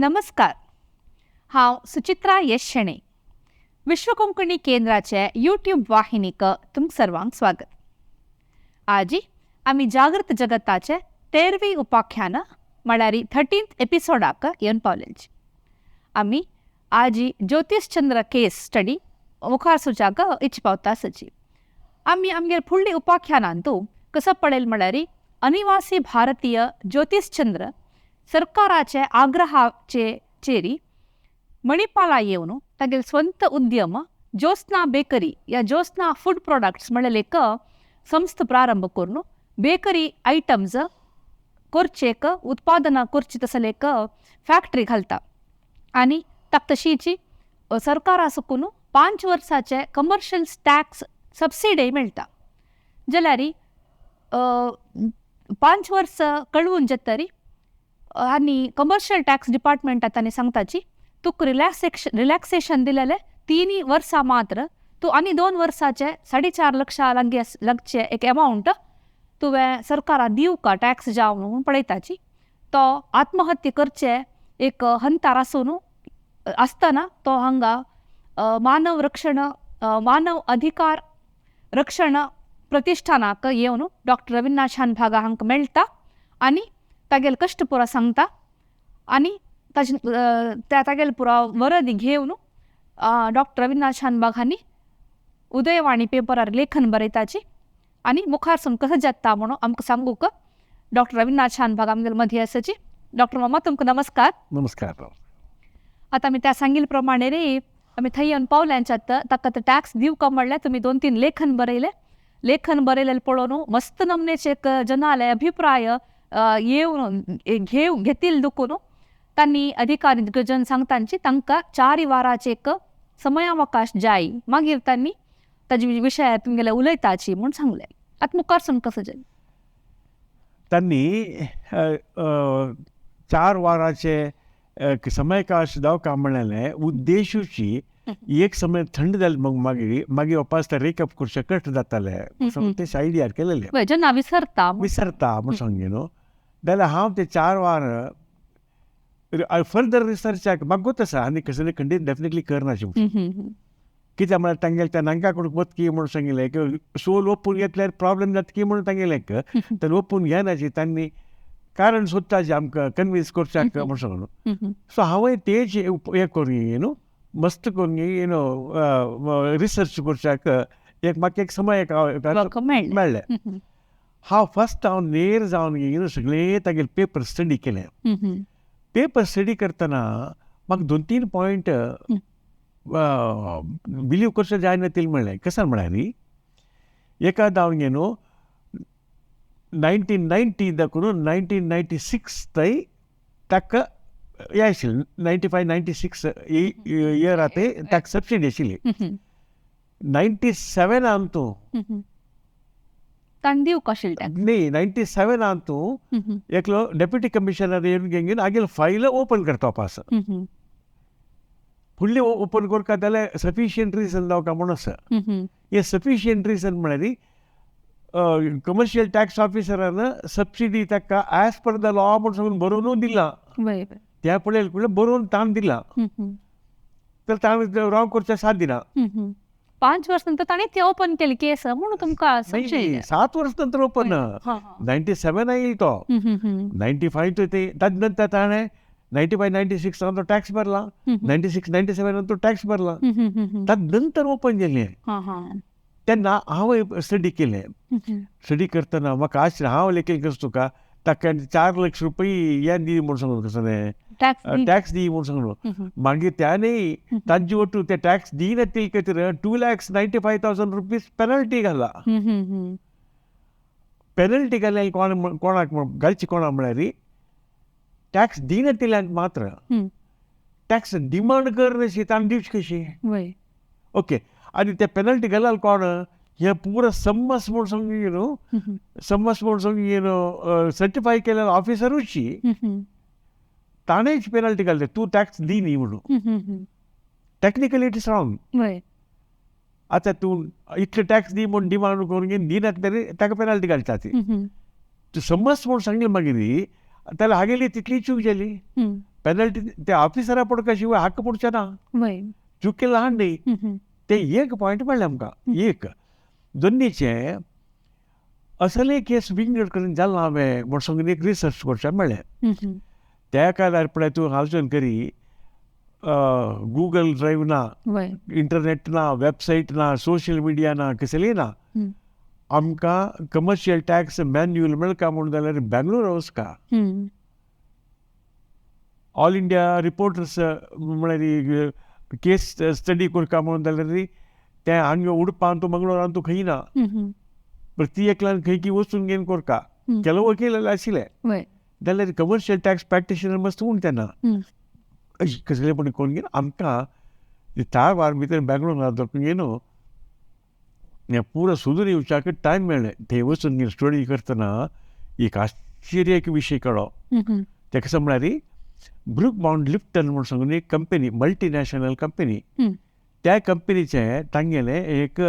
नमस्कार, हांव सुचित्रा यश शेणै. विश्व कोंकणी केंद्राचे यूट्यूब वाहिनीक तुमकां सर्वांक स्वागत. आजी आमी जागृत जगताचे 13वी उपाख्यान म्हळ्यार 13th एपिसोडाक येवन पावलेंची. आमी आजी ज्योतिश्चंद्र केस स्टडी मुखार सुचाक इच्छ पावता आसची. आमी आमगेर फुडली उपाख्यानांतू कसो पळयल म्हळ्यार अनिवासी भारतीय ज्योतिश्चंद्र सरकाराचे आग्रहाचे चेरी मणिपाला येवन तागेले स्वंत उद्यम ज्योत्स्ना बेकरी या ज्योत्स्ना फूड प्रोडक्ट्स म्हणलेले एक संस्था प्रारंभ करून बेकरी आयटम्स करचेक उत्पादनां करची तसले एक फॅक्टरी घालता आनी ताका तशीची सरकारा सुकून 5 वर्साचे कमर्शियल टॅक्स सबसिडी मेळटा. जाल्यार 5 वर्स कळवून जातरी आनी कमर्शियल टॅक्स डिपार्टमेंटात तांणी सांगताची तुका रिलॅक्सेशन दिलेलें 3 वर्सां मात्र तूं आनी 2 वर्साचे 4.5 लक्षां लागीं लागचे एक एमावंट तुवें सरकाराक दिवका टॅक्स जावन म्हूण पळयताची. तो आत्महत्या करचे एक हंतार आसून आसतना तो हांगा मानव रक्षण मानव अधिकार रक्षण प्रतिष्ठानाक येवन डॉक्टर रविन्द्रनाथ शानभागा हांकां मेळटा आनी तागेले कश्ट पुरा सांगता आनी ताजे त्या तागेले पुरा वरदी घेवन डॉक्टर रविन्द्रनाथ शानभाग हांणी उदयवाणी पेपरार लेखन बरयताची आनी मुखार सून कसो जाता म्हणून आमकां सांगूक डॉक्टर रविन्द्रनाथ शानभाग आमगेले मदीं आसाची. डॉक्टर मामा, तुमकां नमस्कार. नमस्कार. आतां आमी त्या सांगिल्ले प्रमाणे रे आमी थंय येवन पावल्यांच्यात ताका ते टॅक्स दिवका म्हणल्यार तुमी 2-3 लेखन बरयले. लेखन बरयलेलें पळोवन मस्त नमनेचे एक जनाले अभिप्राय येवन घेव घेतील दुखून तांणी अधिकारी जन सांगतांची तांकां 4 वाराचे एक समयावकाश जाय, मागीर तांणी ताजे विशयार तुमगेले उलयताची म्हूण सांगलें. आतां मुखार सून कसो जालें? तांणी 4 वाराचे समयकाश दावका म्हणलें उद्देशूची एक समय थंड जालें मग मागीर मागीर वापस ते रेकअप करचे कश्ट जाताले ते आयडियार केलेले जेन्ना विसरता विसरता म्हूण सांगे न्हू. जाल्यार हांव ते 4 वार फर्दर रिसर्चाक म्हाका गोत आसा आनी कसले खंडीत डेफिनेटली करनाशें कित्याक म्हळ्यार तांगेले त्या नांका कडून वतकी म्हणून सांगिल्लें सोल ओपून घेतल्यार प्रॉब्लेम जाता की म्हणून तांगेलें तर ओपून घेनाची तांणी कारण सोदताची आमकां कन्विन्स करच्याक म्हणून सांगलो. सो हांवें तेज हें करून न्हू मस्त करून न्हू रिसर्च करच्याक एक म्हाका एक समय मेळ्ळें. हांव फर्स्ट हांव नेर जावन न्हू सगळें तागेले पेपर स्टडी केलें. पेपर स्टडी करतना म्हाका 2-3 पॉयंट बिलीव करचें जायना तितलें म्हणलें. कशें म्हळ्यार एका धांवन गे न्हू 1990 दाखून 1996 थंय ताका हें आशिल्लें 95 96 इयरा ते ताका सबसिडी आशिल्ली. 97 तूं तांणी दिवंक आशिल्लें न्ही 97 तूं एकलो डेप्युटी कमिशनर येवन घेवन हागेले फायल ओपन करता वापस फुडली ओपन करता जाल्यार सफिशियंट रिजन जावका म्हणून आसा. हें सफिशियंट रिजन म्हळ्यार कमर्शियल टॅक्स ऑफिसरान सबसिडी ताका एज पर the law म्हूण सांगून बरोवन दिला, त्या पळयल बरोवन ताण दिला तर ताण रॉंग करचें साथ दिना. 5 वर्स नंतर ताणें ते ओपन केली केस म्हणून तुमकां 7 वर्स नंतर ओपन 97 येईल तो 95 ते ताजे नंतर ताणें 95 96 तो टॅक्स भरला, 96 97 तो टॅक्स भरला, ताजे नंतर ओपन केलें. तेन्ना हांवें स्टडी केलें. स्टडी करतना म्हाका आशिल्लें हांव लेखील कसो तुका ताका 4 लाख रुपये हें दी म्हूण सांगलो कसलें टॅक्स दी म्हूण सांगलो. मागीर त्याने तांचे वटू ते टॅक्स दिना ते खातीर 2,95,000 रुपीज पेनल्टी घाला. पेनल्टी घाल्या कोण कोणाक घालची कोणा म्हळ्यार टॅक्स दिना तिल्यांक मात्र टॅक्स डिमांड कर ताणें दिवची कशी. ओके आनी ते पेनल्टी घालाल कोण हे पुरा समस म्हूण सांग न्हू समस म्हूण सांग न्हू सर्टिफाय केलेले ऑफिसरूची ताणेच पेनल्टी घालते तूं टॅक्स दी न्ही म्हणून. Technically it is wrong. आतां तूं इतले टॅक्स दी म्हूण डिमांड करून दिनात तरी ताका पेनल्टी घालता ती. तूं समज म्हूण सांगली मागीर जाल्यार हागेली तितली चूक जाली. पेनल्टी ते ऑफिसरा पडका शिवाय हक्क पडचे ना, चूक केला ल्हान न्ही. ते एक पॉयंट मेळ्ळें आमकां. एक दोन्नीचे असले केस विंगड करून जालें हांवें म्हण सांगून एक रिसर्च करचें मेळ्ळें. त्या काळार पळय तूं हालचून करी गुगल ड्रायव्ह ना, इंटरनेट ना, वेबसायट ना, सोशल मिडिया ना, कसलीय ना. आमकां कमर्शियल टॅक्स मॅन्युअल मेळका म्हूण जाल्यार बेंगलोर वचका. ऑल इंडिया रिपोर्टर्स म्हळ्यार केस स्टडी करता म्हणून जाल्यार तें हांगा उडपान तूं मंगळूरान तूं खंय ना, प्रति एकल्यान खंय की वचून घेवन करता. ಕೆಲವು वकील आशिल्ले जाल्यार कमर्शियल टॅक्स प्रॅक्टिशनर मस्त उण तेन्ना अशी कसले पण कोण घेवन आमकां चार वार भितर बेंगलोर घेवन हें पुरो सुदूर येवच्याक टायम मेळ्ळें. थंय वचून घेवन स्टडी करतना एक आश्चर्य एक विशय कळ्ळो. तें कशें म्हळ्यार ब्रूक बाउंड लिप्टन म्हूण सांगून एक कंपनी, मल्टीनॅशनल कंपनी, त्या कंपनीचें तांगेलें एक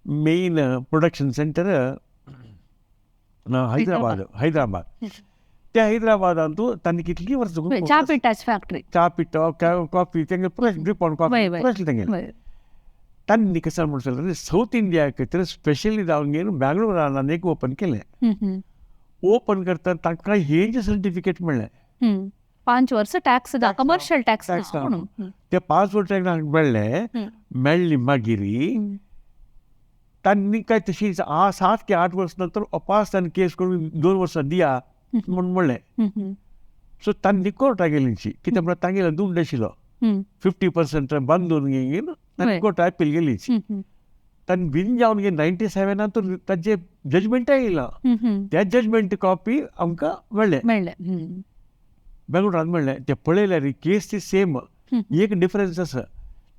main production centre Hyderabad, Hyderabad. त्या हैदराबादांत तांणी कितलीं वर्सां च्या पिठाची फॅक्टरी, च्या पिठो कॉफी तेंगे पुराय ड्रिप ऑन कॉफी पुराय तेंगेलें. तांणी कशें म्हणून सांगलें सावथ इंडिया खातीर स्पेशली जावन घेवन बँगलोरान एक ओपन केलें. ओपन करतना तांकां हेजें सर्टिफिकेट मेळ्ळें. 5 वर्स टॅक्स, कमर्शियल टॅक्स ते 5 वर्स टॅक्स मेळ्ळें. मेळ्ळी मागीर तांणी काय तशी 7 की 8 वर्स नंतर अपास तांणी केस करून 2 वर्सां दिया म्हूण म्हणलें. सो तांणी कोर्टा गेली, कित्याक म्हळ्यार तांगेलो दुड्ड आशिल्लो 50% बांदून घेवन तांणी कोर्टा अपील गेली. तांणी बीन जावन घेवन 97 तांचें जजमेंटय येयलां. त्या जजमेंट कॉपी आमकां मेळ्ळें, बेंगलोरान मेळ्ळें. तें पळयल्यार केस ती सेम, एक डिफरन्स आसा,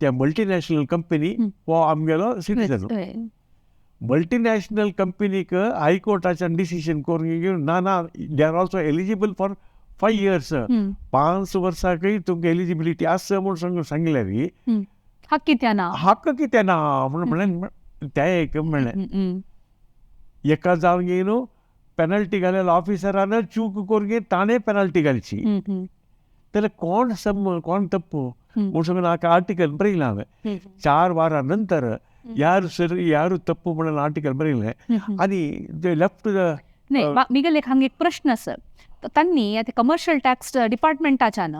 त्या मल्टीनॅशनल कंपनी हो आमगेलो सिटीजन. मल्टीनॅशनल कंपनीक हायकोर्टाच्यान डिसिजन करून घेवन ना ना they are also eligible for 5 years, 5 वर्सांकय तुमकां एलिजिबिलिटी आसा म्हूण सांगून सांगल्यार हक्क कित्याक ना, हक्क कित्याक ना म्हूण म्हणलें. तें एक म्हणलें एका जावन घेवन पेनल्टी घालेल्या ऑफिसरान चूक करून घेवन ताणें पेनल्टी घालची, जाल्यार कोण सम कोण तप्पू म्हूण सांगून आर्टिकल बरयलां हांवें. 4 वारां नंतर यार सर यारू तप्पू म्हणून आर्टिकल बरयलें आनी लेफ्ट the. नाही मिगेले हांगा एक प्रश्न आसा, तांणी आतां कमर्शियल टॅक्स डिपार्टमेंटाच्यान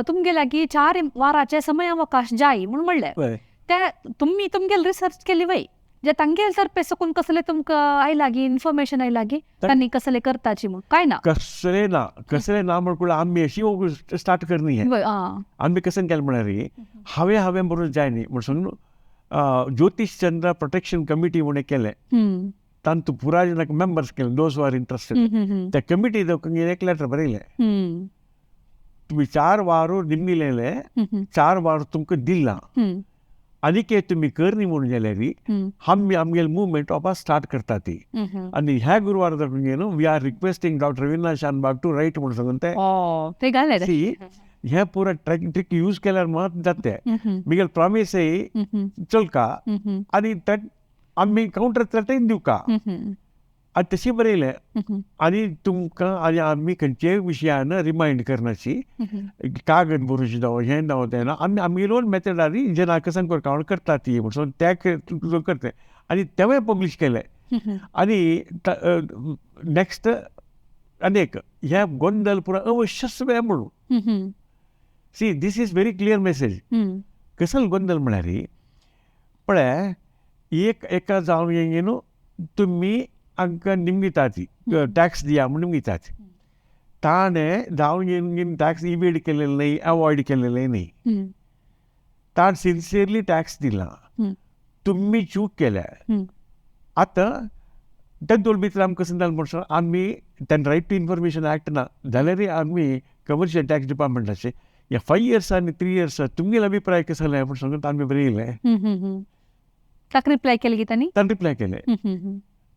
तुमगे लागीं 4 वाराचे समयावकाश जाय म्हूण म्हणलें, ते तुमी तुमगेले रिसर्च केली वय जे तांगेले तर्फे सकून कसले तुमकां आयला गी इन्फॉर्मेशन आयला गी तांणी कसले करताची म्हूण काय ना? कसले ना, कसले ना म्हण आमी अशी स्टार्ट करनी. आमी कशें केलें म्हळ्यार हांवें हांवें बरोवन जाय न्ही म्हण सांगून ज्योतीश चंद्र प्रोटेक्शन कमिटी म्हूण केलें. तांतू पुराय मेंबर्स केले, those who are interested. त्या कमिटी एक लेटर बरयलें, तुमी 4 वारो निमगिलेले, 4 वार तुमकां दिलां आनीक तुमी करनी म्हणून जाल्यार आमी आमगेले मुवमेंट वापस स्टार्ट करता ती. आनी ह्या गुरवार न्हू we are requesting doctor Ravindra Shanbhag to write म्हणून सांगून ते सी हे पुरा ट्रिक यूज केल्यार मात जाते. मिगेल प्रॉमिसय चलका आनी आमी कावंटर थ्रेटय दिवका आनी तशी बरयलें. आनी तुमकां आनी आमी खंयचेय विशयान रिमायंड करनाशी, कागद बरोवची जावं हें जावं तें ना, आमी आमगेले ओन मेथडानी जेन्ना कसन कावंट करता ती म्हणून त्या करते आनी तेवूय पब्लीश केलें. आनी नेक्स्ट आनी एक ह्या गोंदल पुरा अवश्यच म्हणून see this is very clear message. कसल गोंदल म्हळ्यार पळय एक एका जावन न्हू तुमी आमकां निमगिताची टॅक्स दिया म्हूण निमगिताची, ताणें जावन घेवन टॅक्स इवेड केलेले न्ही, अवॉयड केलेले न्ही, ताणें सिन्सियरली टॅक्स दिला, तुमी चूक केल्या. आतां तें भितर आमकां कशें जालें म्हणून आमी तेन्ना रायट टू इन्फॉर्मेशन एक्ट ना जाल्यारय आमी कमर्शियल टॅक्स डिपार्टमेंटाचे ह्या 5 इयर्स आनी 3 इयर्स तुमगेले अभिप्राय कसो जालें म्हूण सांगून आमी बरयलें. ताका रिप्लाय केलें की तांणी? ताणें रिप्लाय केलें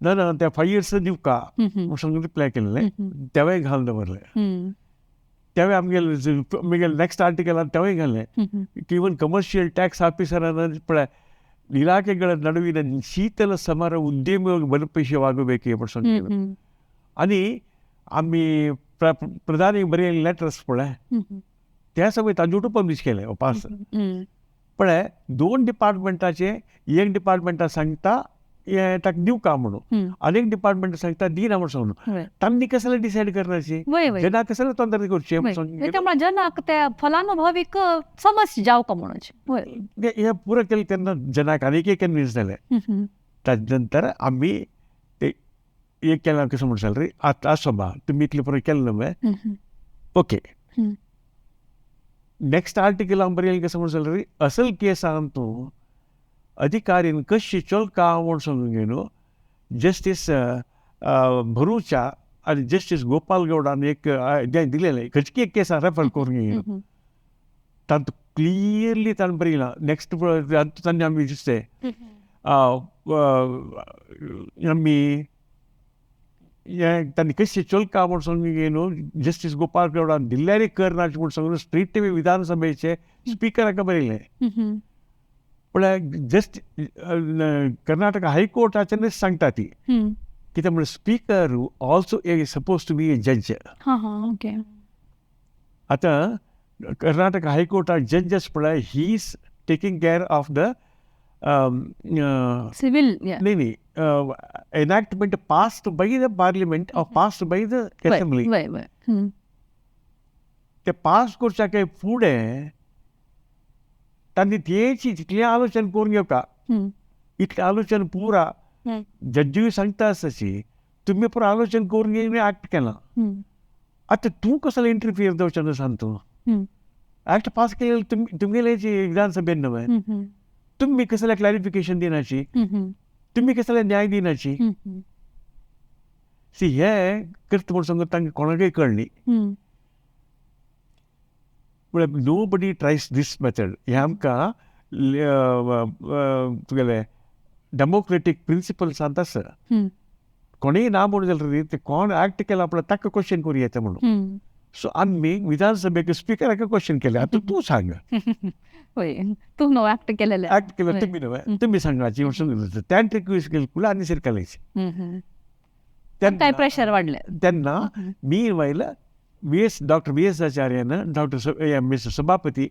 ना ना त्या 5 इयर्स दिवका म्हूण सांगून रिप्लाय केल्लें. तेवूय घालून दवरलें. तेवूय आमगेले आमगेले नेक्स्ट आर्टिकलान तेवूय घालें की इवन कमर्शियल टॅक्स ऑफिसरान पळय ಇಲಾಖೆಗಳ ನಡುವಿನ ಶೀತಲ ಸಮರ ಉದ್ಯಮ ಬಲಪೇಶವಾಗಬೇಕು म्हूण. आनी आमी प्रधानी बरयले लेटर्स पळय त्या समय तांजोटू पब्लीश केलें पास. पळय दोन डिपार्टमेंटाचे एक डिपार्टमेंटा सांगता हें ताका दिवका म्हणून आनी एक डिपार्टमेंट सांगता दिना म्हणून सांगून तांणी कसले डिसायड करनाची जना कसले तोंदर करचें जनाक ते फलानुभवीक समज जावका म्हणून हें पुरो केलें तेन्ना जनाक आनीक एक कन्विन्स जालें. ताजे नंतर आमी ते एक केलां कसो म्हणून सांगलें आतां आसो बा तुमी इतलें पुरो केलें न्हय ओके नेक्स्ट आर्टिकल हांव बरयलें कसो म्हणून सांगलें असल केसान तूं अधिकारीन कशी चलका म्हूण सांगून न्हू जस्टीस भरुचा आनी जस्टीस गोपाल गौडान एक दिलेलें खंयची एक केस रेफर करून घेवन तातूंत क्लियरली ताणें बरयलां नेक्स्ट तांणी आमी दिसते आमी हें तांणी कशी चलका म्हूण सांगून न्हू जस्टीस गोपाल गौडान दिल्यारी करना म्हूण सांगून स्ट्रीट विधानसभेचे स्पिकराक बरयलें. पण जस्ट कर्नाटक हायकोर्टाच्यानच सांगता ती कित्याक म्हणल्यार speaker also suppose to be a जज. ओके आतां कर्नाटक हायकोर्टाक जजेस पळय he is taking care of the civil न्ही न्ही enactment passed by the parliament or passed by the assembly. ते पास करच्या फुडें तांणी तेची तितलें आलोचन करून घेवका इतलें आलोचन पुरा जज्जूय सांगता आसा तुमी पुरा आलोचन करून घेवन एक्ट केलां. आतां तूं कसलो इंटरफियर जावचें ना सांग तूं एक्ट पास केलें तुमी तुमगेले विधानसभेन न्हय तुमी कसलें क्लॅरिफिकेशन दिनाची तुमी कसलें न्याय दिनाची सी हें करता म्हूण सांगू तांकां कोणाकय कळ्ळी. म्हळ्यार नोबडी ट्रायस दीस मेथड. हें आमकां तुगेलें डेमोक्रेटीक प्रिंसिपल्सांत आसा. कोणूय ना म्हणून जाल्यार ते कोण एक्ट केला पळय ताका क्वेश्चन करूं येता म्हणून. सो आमी विधानसभेक स्पिकराक क्वेश्चन केलें आतां तूं सांग तूं न्हू एक्ट केलेलें एक्ट केलें तुमी न्हय तुमी सांगाची म्हणून त्यान रिक्वेस्ट केली कुला आनी सरकाराची तेन्ना प्रेशर वाडलें. तेन्ना मी वयल V S doctor V S आचार्यान doctor mister Sabhapati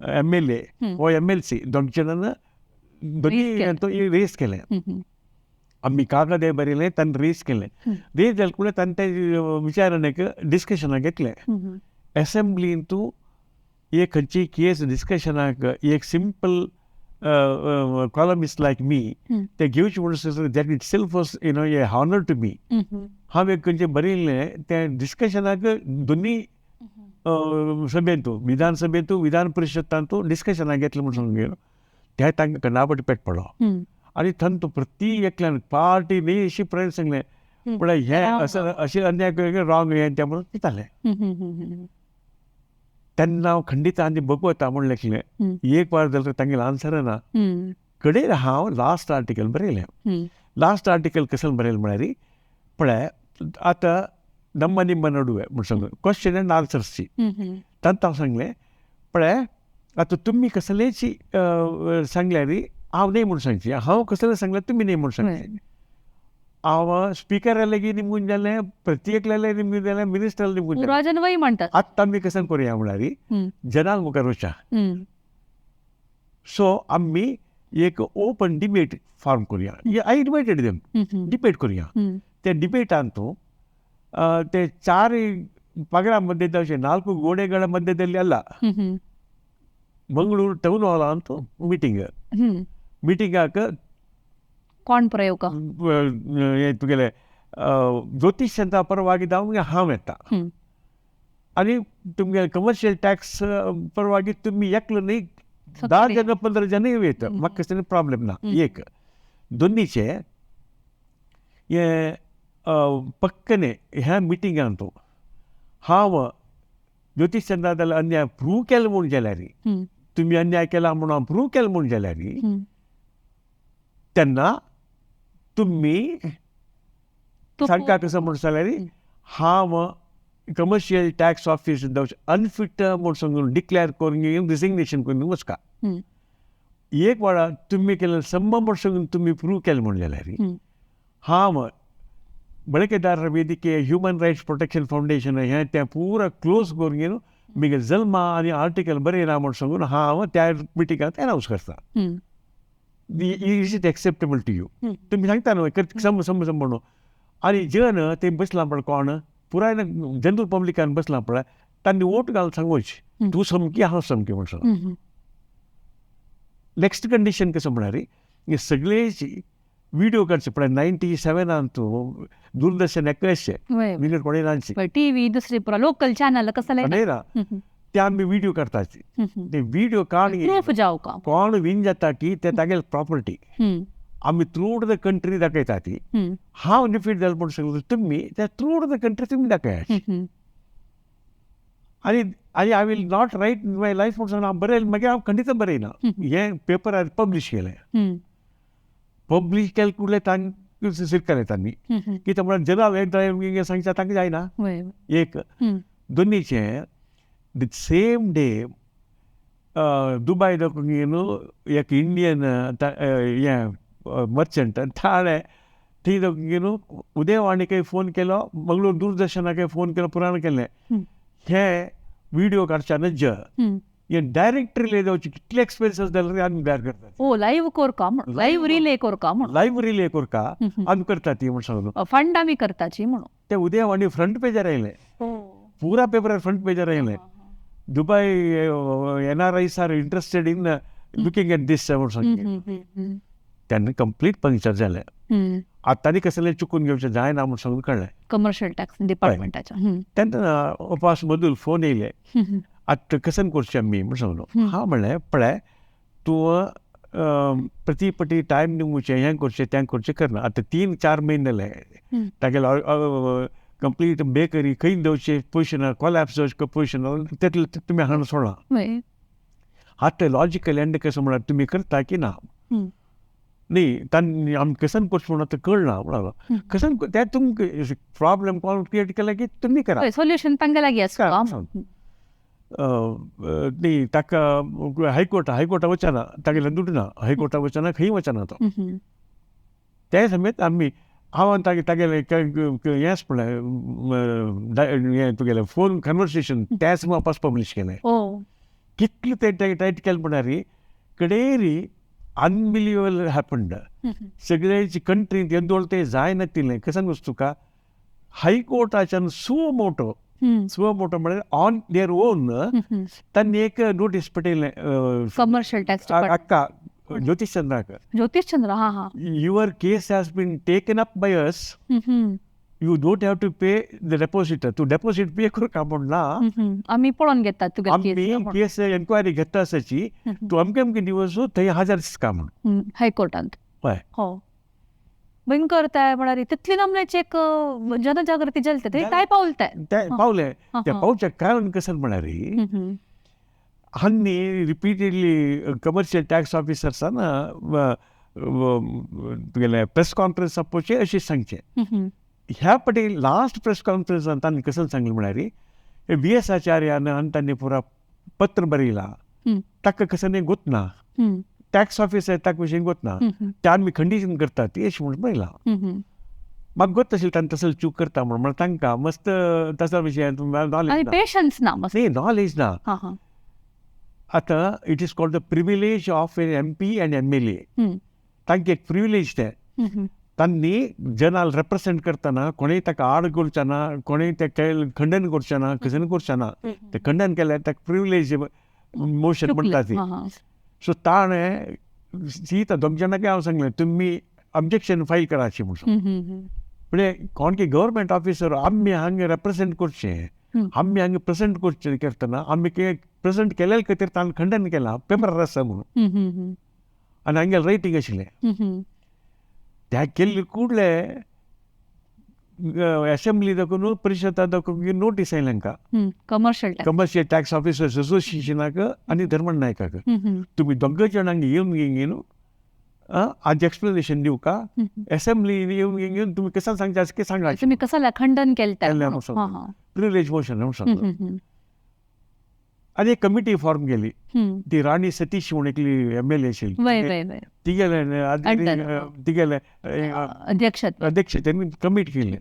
M L A हो एम एल सी दोग जाणान दोनी रेस केलें. आमी कागदे बरयलें तांणी रेस केलें. रेस जालें कुडें तांणी ते विचारान डिस्कशनाक घेतलें. एसेंब्लीन तूं एक खंयची केस डिस्कशनाक एक सिंपल कॉलमिस्ट लायक मी ते घेवचे म्हणून that itself was you know a honour to me. हांवें खंयचें बरयल्लें तें डिस्कशनाक दोनी सभेंतू विधानसभेंतू विधान परिशदांतू डिस्कशनाक घेतलें म्हूण सांगून ते तांकां कणापट पेट पडलो. आनी थंय तूं प्रति एकल्यान पार्टी न्ही अशी प्रयत्न सांगलें म्हळ्यार हें असं अशें अन्याय रॉंग हें तें म्हणून दितालें. तेन्ना हांव खंडीत आनी भगवता म्हूण लेखलें एक वार जाल्यार तांगेलें आन्सर ना. कडेन हांव लास्ट आर्टिकल बरयलें. लास्ट आर्टिकल कसलें बरयलें म्हळ्यार पळय आतां ನಮ್ಮ ನಿಮ್ಮ ನಡುವೆ म्हूण सांगून क्वेश्चन एंड आन्सर्सची तांकां हांव सांगलें पळय आतां तुमी कसलेच सांगल्यार हांव न्हय म्हूण सांगची हांव कसलें सांगल्यार तुमी न्हय म्हूण सांगचें. हांव स्पिकरा लागीं निमगून जालें प्रत्येकल्या निमगून जालें मिनिस्टरा निमगून जालें म्हणटात. आतां आमी कशें करुया म्हळ्यार जनांक मुखार वचया. सो आमी एक ओपन डिबेट फॉर्म करुया. I invited them debate करुया. त्या डिबेटान तूं ते चार ಪಗಡ ಮಧ್ಯದಲ್ಲಿ 4 ಗೋಡೆಗಳ ಮಧ್ಯದಲ್ಲಿ ಅಲ್ಲ, ಮಂಗಳೂರು ಟೌನ್ ಹಾಲ್ ಅಂತ ಮೀಟಿಂಗ್ ಮೀಟಿಂಗ್ ಹಾಕ कोण प्रयोग तुगेले ज्योतिषांचा परवागी दावंक हांव येता आनी तुमगे कमर्शियल टॅक्स परवागी तुमी एकलो न्ही 10 जण 15 जण येता, म्हाका कसले प्रॉब्लेम ना. एक दोन्हीचे हे पक्कने ह्या मिटिंगान तो हांव ज्योतिष चंद्रादाल अन्याय प्रूव केलो म्हूण जाल्यार, तुमी अन्याय केला म्हणून हांव प्रूव केलो म्हूण जाल्यार तेन्ना तुमी सारका कसो म्हूण जाल्यार हांव कमर्शियल टॅक्स ऑफिस अनफीट म्हूण सांगून डिक्लेअर करून घेवन रिजिग्नेशन करून वचका. एक वेळा तुमी केलें संब म्हूण सांगून तुमी प्रूव केलें म्हूण जाल्यार हांव ಬಳಕೆदाರರ ವೇದಿಕೆ ಹ್ಯೂಮನ್ ರೈಟ್ಸ್ ಪ್ರೊಟೆಕ್ಷನ್ ಫೌಂಡೇಶನ್ हें तें पुरा क्लोज करून घेवन मागीर जल्मा आनी आर्टिकल बरयना म्हूण सांगून हांव त्या मिटिंगांत एनावन्स करता. Is it acceptable to you? तुमी सांगता न्हय सम सम सम म्हणून. आनी जन ते बसला पळय कोण पुराय जनरल पब्लिकान बसला पळय तांणी वोट घालून सांगूच तूं समकी हांव समकी म्हूण सांग. नेक्स्ट कंडिशन कसं म्हळ्यार हे सगळे व्हिडिओ काडचे पळय 97 तूं दूरदर्शन एकशे विंगड कोणें नाची टी व्ही दुसरी पुरा लोकल चॅनल कसं ना ते आमी व्हिडिओ काडटाची ते व्हिडिओ काड कोण विन जाता की ते तागेले प्रॉपर्टी आमी थ्रू the country दाखयता ती. हांव डिफीट जालें म्हूण सांगता तुमी ते थ्रू the country तुमी दाखयात. आनी आनी I will not write my life म्हूण सांगना हांव बरयल मागीर हांव खंडीत बरयना. हें पेपरार पब्लीश केलें. पब्लीश केलें कुडलें तांकां स्विकारलें तांणी कित्याक म्हळ्यार जनरल एक सांगता तांकां जायना. एक दोनीचें the same day Dubai न्हू एक इंडियन हें मर्चंट ताणें थंय न्हू उदयवाणीकय फोन केलो, मंगळूर दूरदर्शनाकय फोन केलो, पुराण केलें हे व्हिडिओ काडच्या नज हे डायरेक्ट रिले जावचे कितले एक्सपेन्सीस जाल्यार आमी बेर करतात. ओ लायव्ह कोरका म्हण, लायव्ह रिले कोरका म्हण, लायव्ह रिले कोरका आमी करता ती म्हण सांगलो. फंड आमी करताची म्हणून ते उदयवाणी फ्रंट पेजार आयलें, पुरा पेपरार फ्रंट पेजार आयलें. Dubai NRIs are interested in looking at this म्हूण सांगलें. तेन्ना कंप्लीट पंक्चर जालें. आतां तांणी कसलें चुकून घेवचें जायना म्हूण सांगून कळ्ळें कमर्शियल टॅक्स डिपार्टमेंटाच्या. तेन्ना उपास मदूल फोन येयले आतां कसन करचें आमी म्हूण सांगलो. हांव म्हणलें पळय तूं प्रति पटी टायम दिवचें हें करचें तें करचें करना. आतां 3-4 म्हयने जाले तागेलो कंप्लीट बेकरी खंय दवरचे पयशे ना, कोलॅप्स जावचे पयशे ना, तेतले तुमी हाडून सोडला. आतां लॉजिकल एंड कसो म्हळ्यार तुमी करता की ना न्ही तांणी आमी कसन करचें म्हणून आतां कळना म्हणलो. कसन तें तुमकां प्रॉब्लम कोण क्रिएट केला की तुमी करा सोल्युशन तांकां लागीं आसता. न्ही ताका हायकोर्टा हायकोर्टा वचना, तागेले दुडू ना, हायकोर्टा वचना, खंय वचना तो. ते समेत आमी हांव तागे तागेले हें आसा पळय हें तुगेलें फोन कन्वर्सेशन तेंच वापस पब्लीश केलें. कितलें तें टायट केलें म्हळ्यार कडेरी अनबिलिवेबल हॅपन्ड. सगळ्याची कंट्रींत येदोळ तें जायनातिल्लें. कशें सांगू तुका हायकोर्टाच्यान सुओ मोटो सुओ मोटो म्हळ्यार ऑन there own तांणी एक नोटीस पटयलें कमर्शियल टॅक्स अक्का ज्योतिश चंद्राक. ज्योतिश चंद्र हां हां. Your case has been taken up by us. You don't have to pay the deposit. तूं डेपोजीट पे करका म्हूण ना, आमी पळोवन घेतात तुगे आमी केस एन्क्वायरी घेता आसाची, तूं अमके अमके दिवस थंय हजर दिसका म्हूण हायकोर्टांत. हय हो भयंकर काय म्हळ्यार तितली नमल्याची एक जनजागृती जाली थंय काय पावलताय ते पावले. ते पावचे कारण कशें म्हळ्यार हांणी रिपीटेडली कमर्शियल टॅक्स ऑफिसर्सान तुगेलें प्रेस कॉन्फरन्स आपोवचें अशें सांगचें. ह्या पटी लास्ट प्रेस कॉन्फरन्सान तांणी कशें सांगलें म्हळ्यार वी एस आचार्यान आनी तांणी पुरा पत्र बरयलां ताका कशें न्ही गोतना टॅक्स ऑफिसर ताका विशीं गोतना ते आमी खंडीशन करतात ती अशें म्हूण बरयलां. म्हाका गोत आशिल्लें तांणी तसो चूक करता म्हूण, म्हळ्यार तांकां मस्त तसो विशय नॉलेज पेशन्स ना, न्ही नॉलेज ना. आतां it is called the privilege of an MP and MLA. तांकां एक प्रिविलेज तें, तांणी जनाल रेप्रेसेंट करतना कोणेय ताका आड करचें ना, कोणेय ते खंडन करचें ना, कशें करचें ना. ते खंडन केल्यार ताका प्रिविलेज मोशन म्हणटा ती. सो ताणें सीता दोग जाणांकय हांव सांगलें तुमी ऑब्जेक्शन फायल कराची म्हूण. म्हणजे कोण की गव्हर्मेंट ऑफिसर आमी हांगा रेप्रेसेंट करचें, आमी हांगा प्रेजेंट करचें करतना आमी प्रेजेंट केलेले खातीर ताणें खंडन केलां पेपरार आसा म्हणून आनी हांगेलें रायटींग आशिल्लें. त्या केल्ले कुडले असेंब्ली दाखोवन परिशदा दाखोवन नोटीस आयलें हांकां कमर्शियल टॅक्स ऑफिसर्स असोसिएशनाक आनी धर्मण नायकाक तुमी दोग जाणांक येवन घेवन आज एक्सप्लेनेशन दिवका असेंब्ली येवन घेवन तुमी कशें सांगता की सांगा तुमी कसो खंडन केलें प्रिविलेज मोशन म्हणून सांगता. आनी एक कमिटी फॉर्म केली ती राणी सतीश म्हूण एकली एमएलए आशिल्ली तिगेले तिगेले अध्यक्ष त्यांनी कमिटी केली.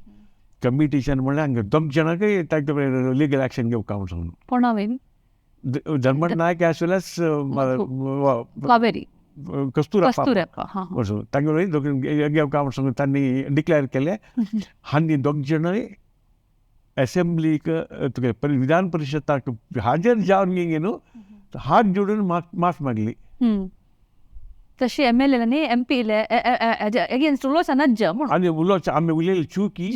कमिटीच्यान म्हणलें हांगा दोग जाणांकय तांकां लिगल एक्शन घेवका म्हूण सांगून. कोणा वयर? Dharmanna Naik as well as Kaveri Kasturappa Kasturappa. हां. म्हणून तांगेले दोग घेवका म्हूण सांगून तांणी डिक्लेअर केलें. आनी दोग जाणांय असेंब्लीक तुगे विधान परिशदाक हाजीर जावन गे न्हू हात जोडून माफ मागली. तशी एम.एल.ए. आनी एम.पी. एगेन्स्ट उलोवचा नज्ज म्हणून. आनी उलोवचें आमी उलयली चुकी,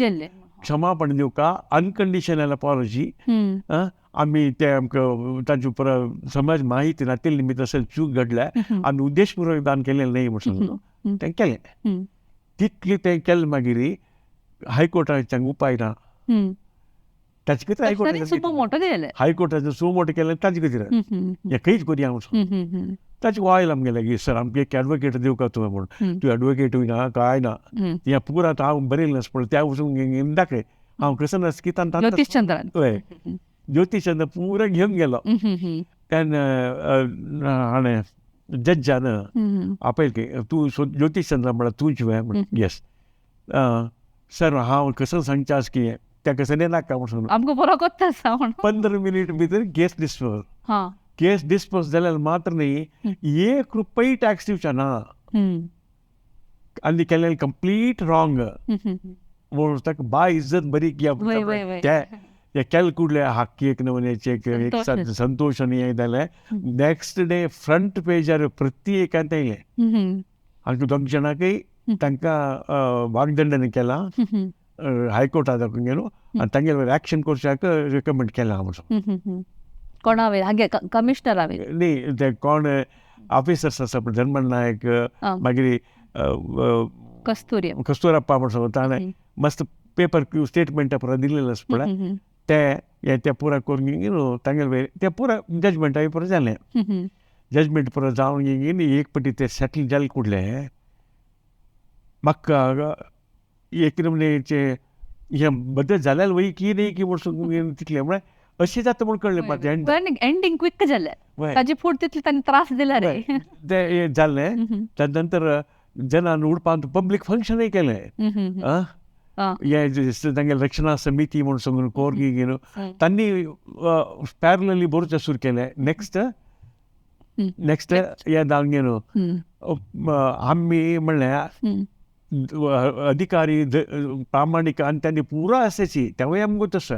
क्षमापण दिवका, अनकंडिशनल अपॉलॉजी. आमी ते आमकां तांचे पुरो समाज माहिती ना ते निमित्त अशें चूक घडल्या, आमी उद्देशपुर्वक दान केलें न्हय म्हूण सांगून तें केलें. तितलें तें केलें मागीर हायकोर्टाच्यान उपाय ना. ताचे खातीर हायकोर्टाचें हायकोर्टाचें सो मोटो केलें ताचे खातीर हें खंयच करया म्हूण सांगून. ताचे ऑयल आमगेलें की सर आमकां एक एडवोकेट दिवका तुवें म्हणून. तूं एडवोकेटूय ना कांय ना, हें पुरो आतां हांव बरयलें आसा पळय त्या वचून दाखय हांव कसो नास की ज्योतिशचंद्रान. हय, ज्योतिशचंद्र पुरो घेवन गेलो. तेन्ना हाणें जज्जान आपयल की तूं ज्योतिशचंद्र म्हळ्यार तूंच वे म्हण. येस सर, हांव कसो सांगचें आसा की त्या कसो नाका म्हूण सांगून. आमकां बरो कोत्ता आसा म्हणून. 15 मिनीट भितर केस डिस्पोज. केस डिस्पोज जाल्यार मात्र न्ही, 1 रुपय टॅक्स दिवचा ना. आनी केलें कंप्लीट रॉंग म्हणून ताका बाय इज्जत बरी किया ते केल कुडले हाकी एक नमुन्याचे एक संतोश आनी हें जालें. नेक्स्ट डे फ्रंट पेजार प्रत्येकान येयलें. आनी दोग जाणांकय तांकां वागदंडन केलां हायकोर्टात गेलो आनी तांगेले एक्शन करच्याक रिकमेंड केलां म्हणून. कोणा वयर? हांगे कमिशनरा वयर? न्ही, ते कोण ऑफिसर्स आसा पळय, धर्मन नायक, मागीर कस्तुरी कस्तुरप्पा म्हूण सांगून ताणें मस्त पेपर स्टेटमेंट पुरो दिलेलें आसा पळय ते ते पुरो करून न्हू तांगेले ते पुरो जजमेंटाय पुरो जालें. जजमेंट पुरो जावन न्ही एक पटी ते सेटल जालें कुडलें. म्हाका एक नमुन्याचें हें बदल जाल्यार वय की न्ही की म्हूण तितलें म्हळ्यार अशें जाता म्हूण कळ्ळें म्हाका. एंडींग क्विक जालें, ताजे फुडें तितले तांणी त्रास दिला रे. तें जालें. ताजे नंतर जनान उडपांत पब्लीक फंक्शनूय केलें. हें तांगेलें रक्षणा समिती म्हूण सांगून कोर्गी न्हू तांणी पॅरलली बरोवचें सुरू केलें. नेक्स्ट नेक्स्ट हें जावन न्हू आमी म्हणलें अधिकारी प्रामाणीक आनी तांणी पुरो आसाची तेवूय आमकां तसो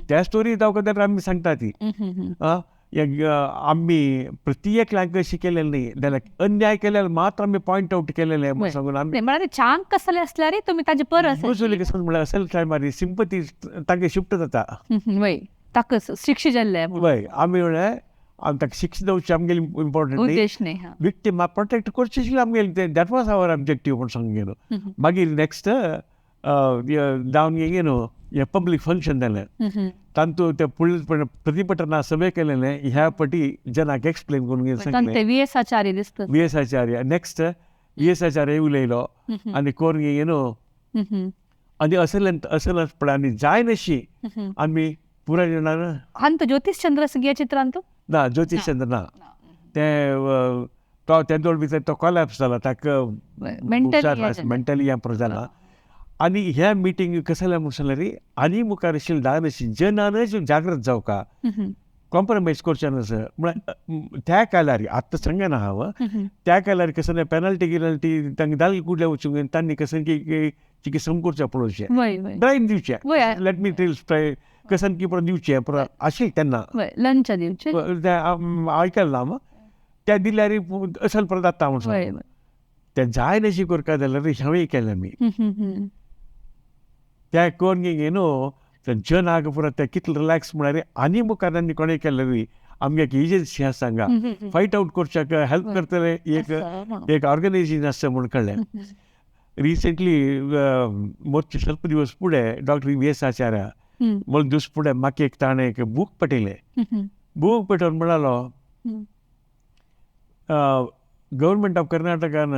त्या स्टोरी जावं आमी सांगता ती. आमी प्रत्येकल्यांक अशें केलें न्ही जाल्यार अन्याय केल्यार मात्र आमी पॉयंट आवट केलेलें म्हूण सांगून आमी म्हळ्यार चांक कसले आसल्यार तुमी ताजे परस कसो म्हळ्यार असेल टायमार सिंपती तांकां शिफ्ट जाता. वय, ताका शिक्षा जाल्लें. वय, आमी म्हळ्यार आमी ताका शिक्षा दिवची आमगेली इम्पॉर्टंट उद्देश न्ही, विक्टिमा प्रोटेक्ट करची आशिल्ली आमगेली, that was our objective म्हूण सांगून गेलो. मागीर नेक्स्ट जावन गे न्हू हें पब्लीक फंक्शन जालें. तांतू ते फुडले प्रतिपटना सभे केलेलें ह्या पटी जनाक एक्सप्लेन करून सांगलें. व्ही एस आचार्य दिसता. V S Acharya next V S Acharya उलयलो आनी करून गे न्हू आनी असलें असलें पळय आनी जाय नशी आमी पुराय जाणां. आनी ज्योतिशचंद्र ह्या चित्रांत ना, ज्योतिशचंद्र ना, तें तो तेदोळ भितर तो कोलॅप्स जाला, ताका मेंटली हें पुरो जाला. आनी ह्या मिटींग कसलें म्हूण सांगलें रे आनी मुखार आशिल्लें दान जनानच जागृत जावका, कॉम्प्रोमायज करचें नासता. म्हळ्यार त्या काळार आतां सांगना हांव, त्या काळार कसलें पेनल्टी गिनल्टी तांकां दाल कुडले वचूंक तांणी कसलें की चिकित्सा करचें पळोवचें, ड्रायव्ह दिवचें, let me tail कसन की पुरो दिवचें पुरो आशिल्लें तेन्ना. लंच दिवचें आयकलें ना हांव, त्या दिल्यार असल परत जाता म्हूण सांगून. तें जाय नशी करता जाल्यार हांवें केलें आमी त्या करून गे न्हू जनाक पुरो ते कितले रिलॅक्स म्हळ्यार आनी मुखार आनी कोणें केलें रे आमगे एक एजन्सी आसा हांगा फायट आवट करच्याक हेल्प करतले एक एक ऑर्गनायझेशन आसा म्हूण कळ्ळें. रिसेंटली मोर्चे स्वल्प दिवस फुडें डॉक्टर व्ही एस आचार्य म्हूण दीस फुडें म्हाका एक ताणें एक बूक पटयलें. बूक पटोवन म्हणालो गव्हर्मेंट ऑफ कर्नाटकान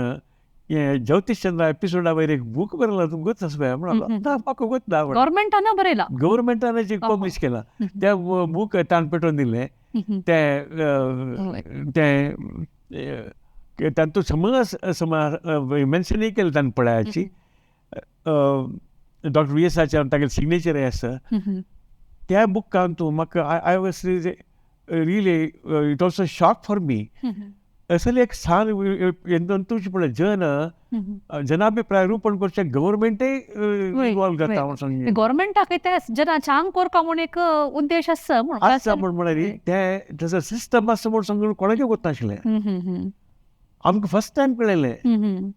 हें ज्योतिशचंद्र एपिसोडा वयर एक बूक बरयला तुमकां गोत आसा म्हणालो. ना म्हाका गोत ना, गव्हर्मेंटान बरयला, गव्हर्मेंटान पब्लीश केला त्या बूक ताणें पेटोवन दिलें. तें तें तातूंत समज समज मेन्शनूय केलें ताणें पळयाची. डॉक्टर वी एस आचार्य तागेलें सिग्नेचर आसा. त्या बुकान तूं म्हाका I was really it also shock for me. असले एक सान तुमचे पळय जन जनाभिप्राय रूपण करचें गव्हर्मेंटय इन्वॉल्व जाता म्हूण सांग. गव्हर्मेंटाक ते जनाच्या आंग कोरका म्हूण एक उद्देश आसा म्हूण आसा म्हूण म्हळ्यार ते तसो सिस्टम आसा म्हूण सांगून कोणाकय गोत नाशिल्लें. आमकां फर्स्ट टायम कळयलें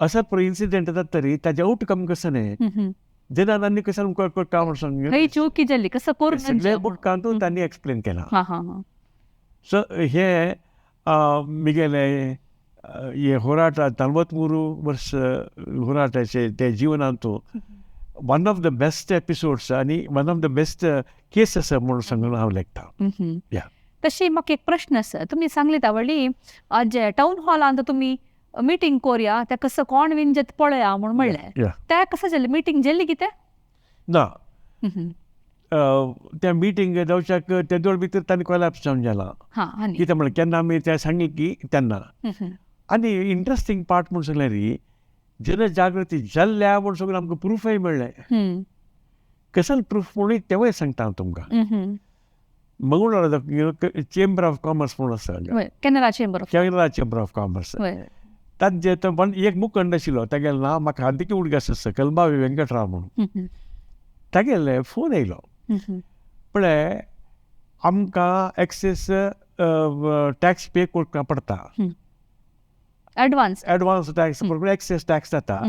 असो पळय इन्सिडंट जाता तरी ताजें आउटकम कसो न्ही जनान आनी कसो करता म्हूण सांग. खंय चुकी जाली कसो करूं सगळ्या बुकांतून तांणी एक्सप्लेन केलां. सो हे मिगेले हे होराट 43 वर्स होराटाचे ते जिवनांतू one of the best episodes आनी one of the best case आसा म्हणून सांगून हांव लेखता. या तशी म्हाका एक प्रश्न आसा. तुमी सांगली तावळी आज टावन हॉलांत तुमी मिटींग कोरया ते कसं कोण विंजत पळया म्हूण म्हणलें, त्या कसं जालें मिटींग जाली कितें ना? त्या मिटींग जावच्याक तेदोळ भितर तांणी कोलॅप्स जावन जाला. कितें म्हणलें केन्ना आमी तें सांगली की तेन्ना. आनी इंट्रस्टींग पार्ट म्हूण सांगल्यार जनजागृती जाल्ल्या म्हूण सगळें आमकां प्रुफय मेळ्ळें. कसल प्रूफ म्हणून तेवूय सांगता हांव तुमकां. मंगळूर चेंबर ऑफ कॉमर्स म्हणून आसा, Canara chamber of Canara chamber of commerce, ताजे एक मुखंड आशिल्लो तागेलें नांव म्हाका आनीक उडगास आसा, कलबावी वेंकटराव म्हणून. तागेले फोन येयलो पळय आमकां एक्सेस टॅक्स पे करपाक पडटा, advance advance tax excess tax जाता,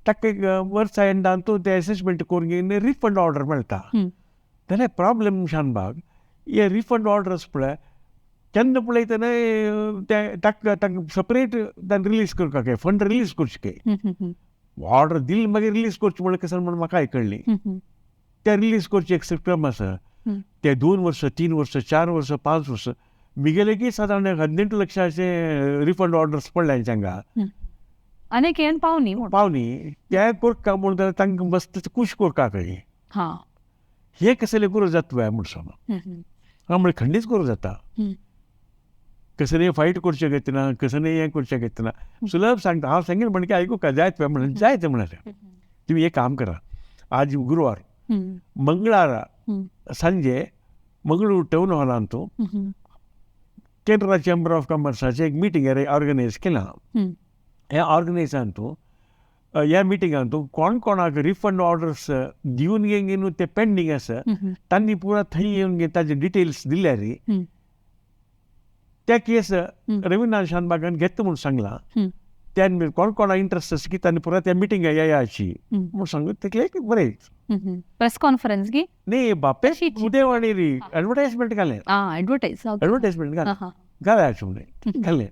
ताका वर्सा एंडान तूं ते एसेसमेंट करून घेवन रिफंड ऑर्डर मेळटा. जाल्यार प्रॉब्लम शानबाग हे रिफंड ऑर्डर्स पळय केन्ना पळयतना ते ताका तांकां सेपरेट तांकां रिलीज करपाक फंड रिलीज करचे, ऑर्डर दिली मागीर रिलीज करचे म्हणल्यार कसं म्हण म्हाका आयकळ्ळी. ते रिलीज करचे एक सिस्टम आसा, ते 2 वर्सां 3 वर्सां 4 वर्सां 5 वर्सां मिगेले की सादारण 18 लक्षाचे रिफंड ऑर्डर्स पडले हांगा. आनी येवन पावनी पावनी ते कोरका म्हूण जाल्यार तांकां मस्त खूश करका कळ्ळी. हे कसले करूं जाता म्हूण सांग. हांव म्हणलें खंडीच करूं जाता, कसलें फायट करचें घेतना कसलें हें करचें घेतना सुलभ सांगता हांव सांगीन म्हणके आयकूं का जायत म्हणलें जायत म्हणलें. तुमी एक काम करा, आज गुरवार मंगळारा सांजे मंगळूर टावन हॉलांत केनरा चेंबर ऑफ कॉमर्साचें एक मिटींग ऑर्गनायज केलां. ह्या ऑर्गनायजांतू ह्या मिटिंगांतू कोण कोणाक रिफंड ऑर्डर्स दिवन घेवन ते पेंडींग आसा तांणी पुरा थंय येवन ताजे डिटेल्स दिल्यार त्या केस रविंद्रनाथ शानबागान घेता म्हूण सांगलां. त्यान कोण कोणा इंट्रस्ट आसा की तांणी पुरा त्या मिटिंगा येयाची म्हूण सांगू तितलें एक बरें प्रेस कॉन्फरन्स की न्ही बापे उदयवाणी री एडवर्टायजमेंट घालें, एडवर्टायजमेंट घालें घालयाचे म्हणलें घालें.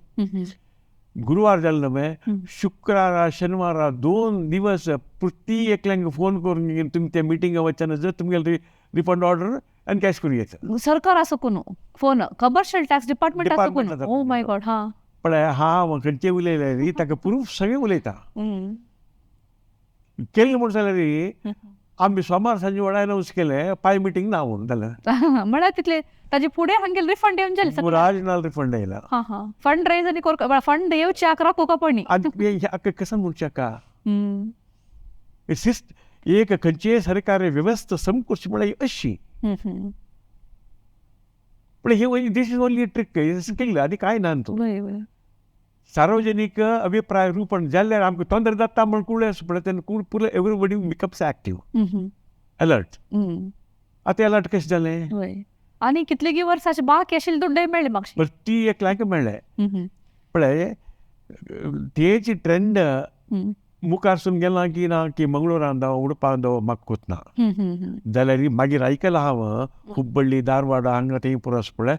गुरुवार जालें न्हय, शुक्रारा शनिवारा 2 दिवस प्रति एकल्यांक फोन करून तुमी त्या मिटिंगा वचना जर तुमगेले रिफंड ऑर्डर आनी कॅश करून घेता. सरकार आसा कोण फोन कमर्शियल टॅक्स डिपार्टमेंट आसा कोण? ओ my God. हां पळय हांव खंयचे उलयले री ताका प्रूफ सगळें उलयता. केलें म्हूण जाल्यार आमी सोमार सांजे वेळार अनावन्स केलें पांय मिटींग ना म्हणून जालें. म्हळ्यार तितले ताजे फुडें हांगेले रिफंड येवन जालें. राजनाल रिफंड येयला. हां हां फंड रेज आनी कोरका फंड येवचे आक राखूका पडणी. आनी कसं म्हणचें का शिस्त एक खंयचेय सरकार वेवस्था समकूर्ची म्हळ्यार अशी. पण हे this is only trick skill आनी कांय ना तूं. सार्वजनीक अभिप्राय रूपण जाल्यार आमकां तोंदर जाता म्हण कुळ आसा पळय तेन्ना कूळ पुरो एवरीबडी बिकम्स एक्टीव अलर्ट. आतां अलर्ट कशें जालें? आनी कितलेगी वर्साचे बाकी आशिल्ले दुड्डय मेळ्ळे म्हाका. बट ती एकल्यांक मेळ्ळे. पळय तेची ट्रेंड मुखारसून गेला की ना की मंगळूरान जावं उडपान जावं म्हाका कोत ना जाल्यार मागीर आयकलां हांव हुब्बळ्ळी धारवाडा हांगा थंय पुरो पळय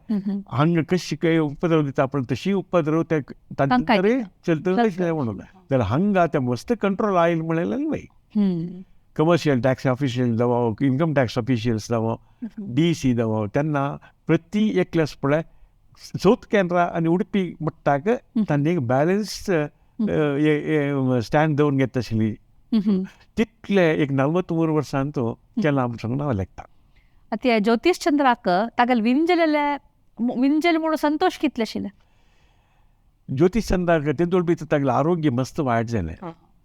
हांगा कशी काय उपद्रव दिता पण तशी उपद्रव ते तांकां चलतले म्हणून जाल्यार हांगा ते मस्त कंट्रोल आयल म्हणलें न्हय. कमर्शियल टॅक्स ऑफिशियल जावं इन्कम टॅक्स ऑफिशियल्स जावं डी सी जावं तेन्ना प्रति एकल्यास पळय सावथ कॅनरा आनी उडपी मट्टाक तांणी एक बॅलन्स स्टँड दवरून घेता आशिल्ली. तितले एक 43 वर्सान तो केला म्हूण सांगून हांव लेखता. आतां ज्योतीश चंद्राक तागेले विंजलेले विंजल म्हणून संतोष कितले आशिल्ले? ज्योतीश चंद्राक तेदोळ भितर तागेलें आरोग्य मस्त वायट जालें.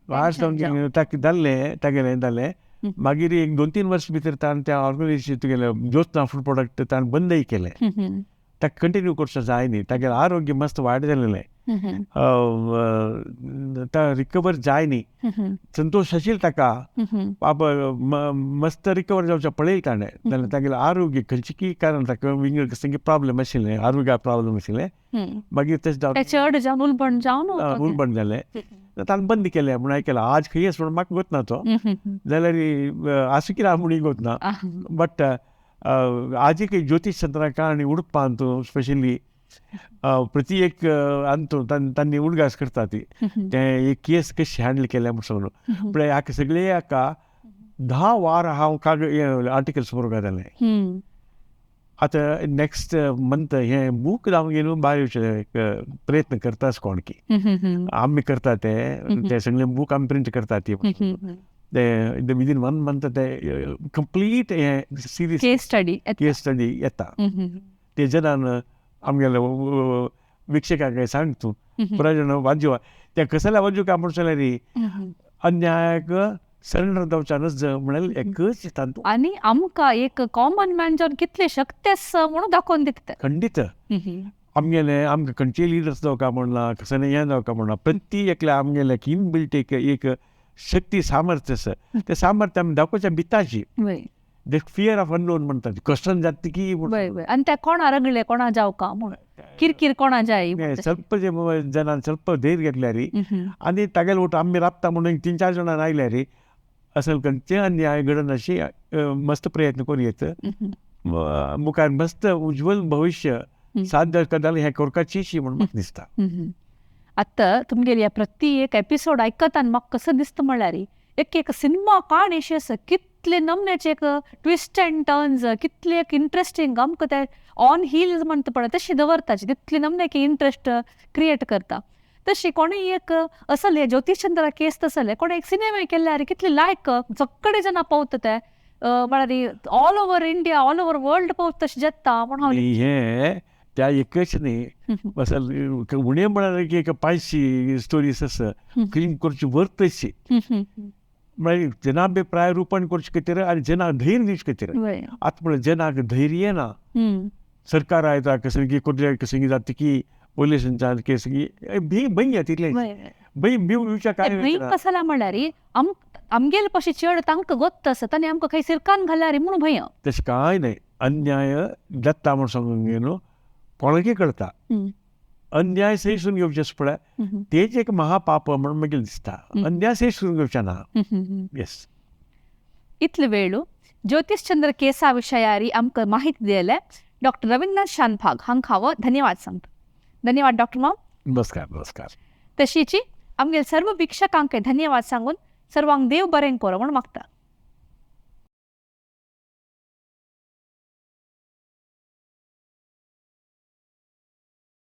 वायट जावन ताका जाल्लें तागेलें जालें मागीर एक 2-3 वर्स भितर ताणें त्या ऑर्गनायझेशन तुगेलें ज्योत्ना फूड प्रोडक्ट ताणें बंदय केलें. ताका कंटिन्यू करचें जाय न्ही, तागेलें आरोग्य मस्त वायट जालेलें, ता रिकवर जाय न्ही, संतोश आशिल्लो ताका, बाबा मस्त रिकवर जावचें पळयलें ताणें, जाल्यार तागेलें आरोग्य खंयचे की कारण ताका विंगड कसलें प्रॉब्लम आशिल्लें, आरोग्या प्रॉब्लम आशिल्लें. मागीर तशें जावन चड जावन उलबण जावन उलबण जालें, ताणें बंद केलें म्हूण आयकलां. आज खंय आसा म्हूण म्हाका गोत ना तो, जाल्यार आसूं कितें म्हणूय गोत ना. बट आज एक ज्योतीश चंद्रा आनी उडपांत स्पेशली प्रति एक अंतू तांणी उडगास करता ती तें एक केस कशी हँडल केल्या म्हूण सांगून. पूण हाका सगळे हाका 10 वार हांव काग आर्टिकल्स बरोवंक जालें. आतां नेक्स्ट मंथ हें बूक जावन घेवन भायर येवचें एक प्रयत्न करताच कोण की आमी करता ते ते सगळे बूक आमी प्रिंट करता ती ते विदीन 1 मंथ ते कंप्लीट हें सिरीज केस स्टडी येता. ते जनान आमगेले वीक्षकांक सांग तूं पुराय वाजू त्या कसल्या वाजू काय म्हूण सांगल्यार अन्यायाक सरेंडर जावच्या नज म्हणल्यार एकच तातूंत. आनी आमकां एक कॉमन मॅन जावन कितले शक्ती आसा म्हणून दाखोवन दिता. खंडीत आमगेले आमकां खंयचे लिडर्स जावका म्हणना, कसलें हें जावका म्हणना, प्रति एकल्या आमगेले इनबिल्ट एक एक शक्ती सामर्थ्य आसा, तें सामर्थ्य आमी दाखोवच्या भिताची. The fear of unknown म्हणटात, कश्टन जाता की आनी त्या कोणा रगले कोणा जावका म्हूण किरकीर कोणा जाय. ಸ್ವಲ್ಪ जनान ಸ್ವಲ್ಪ धैर्य घेतल्यार आनी तागेले वट आमी राबता म्हणून 3-4 जाणां आयल्यार असल खंयचे अन्याय घडना अशी मस्त प्रयत्न करूं येत. मुखार मस्त उज्ज्वल भविश्य साध्य जाल्यार हें करपाची म्हूण म्हाका दिसता. आतां तुमगेली प्रति एक एपिसोड आयकता म्हाका कसो दिसता म्हणल्यार एक एक सिनेमा काणी अशी आसा, कितले नमन्याचे एक ट्विस्ट अँड टर्न्स, कितले एक इंट्रस्टींग आमकां ते ऑन हिल्स म्हणटा पळय तशी दवरताची, तितले नमन्याक इंट्रस्ट क्रिएट करता. तशी कोणूय एक असले ज्योतिशचंद्रा केस तसले कोणें एक सिनेमा केल्यार कितले लायक सगळे जाणां पावता ते, म्हळ्यार all over India all over world पावता तशें जाता म्हूण हांव हें त्या एकच न्ही असल उणें म्हळ्यार एक 500 स्टोरीज आसा फिल्म करची वर्त अशी म्हळ्यार जनाभिप्राय रुपण करचे खातीर आनी जनाक धैर्य दिवचे खातीर. आतां म्हळ्यार जनाक धैर्य ना, सरकार आयता कसली की कसली जाता की पोलिसांच्या केस की भंय तितलें भंय भिवच्या काय भंय कसला म्हळ्यार आमगेले पशी चड तांकां गोत्त आसा तांणी आमकां खंय सिरकान घाल्यार म्हणून भंय. तशें कांय न्हय, अन्याय जाता म्हूण सांगून न्हू कोणाकय कळटा, अन्याय सहिष्णु घेवचें पळय तेच एक महापाप म्हणून मागीर दिसता, अन्याय सहिष्णु घेवचें ना. येस. इतले वेळू ज्योतिशचंद्र केसा विशयारी आमकां माहिती दिले डॉक्टर रविंद्रनाथ शानभाग हांकां हांव धन्यवाद सांगता. धन्यवाद डॉक्टर माम. नमस्कार. नमस्कार. तशीची आमगेले सर्व वीक्षकांक धन्यवाद सांगून सर्वांक देव बरें करो म्हूण मागता.